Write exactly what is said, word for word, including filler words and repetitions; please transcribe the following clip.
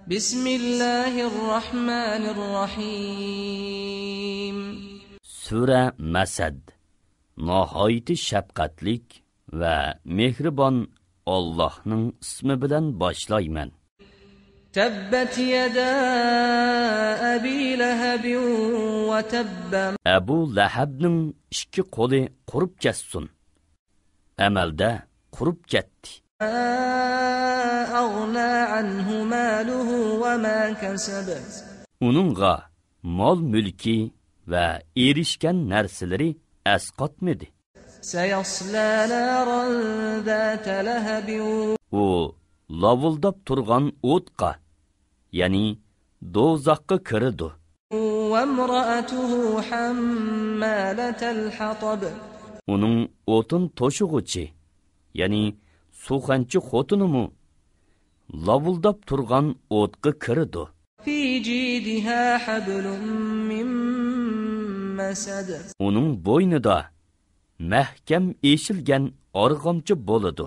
بسم الله الرحمن الرحيم. سۈرە مەسەد. ناھايىتى شەپقەتلىك ۋە مېھرىبان ئاللاھنىڭ ئىسمى بىلەن باشلايمەن. تبت يدا أبي لهب وتب. ئەبۇ لەھەبنىڭ ئىككى قولى قۇرۇپ كەتسۇن. ئەمەلدە قۇرۇپ كەتتى. ما أغنى عنه ماله وما كسب. ئۇنىڭغا مال-مۈلكى ۋە ئېرىشكەن نەرسىلىرى ئەسقاتمىدى. سيصلى نارا ذات لهب. ئۇ لاۋۇلداپ تۇرغان ئوتقا، يەنى دوزاخقا كىرىدۇ. وامرأته حمالة الحطب. ئۇنىڭ ئوتۇن توشۇغۇچى، يەنى سۇخەنچى خوتۇنىمۇ لاۋۇلداپ تۇرغان ئوتقا كىرىدۇ. في جيدها حبل من مسد. ئۇنىڭ بوينىدا مەھكەم ئېشىلگەن ئارغامچا بولىدۇ.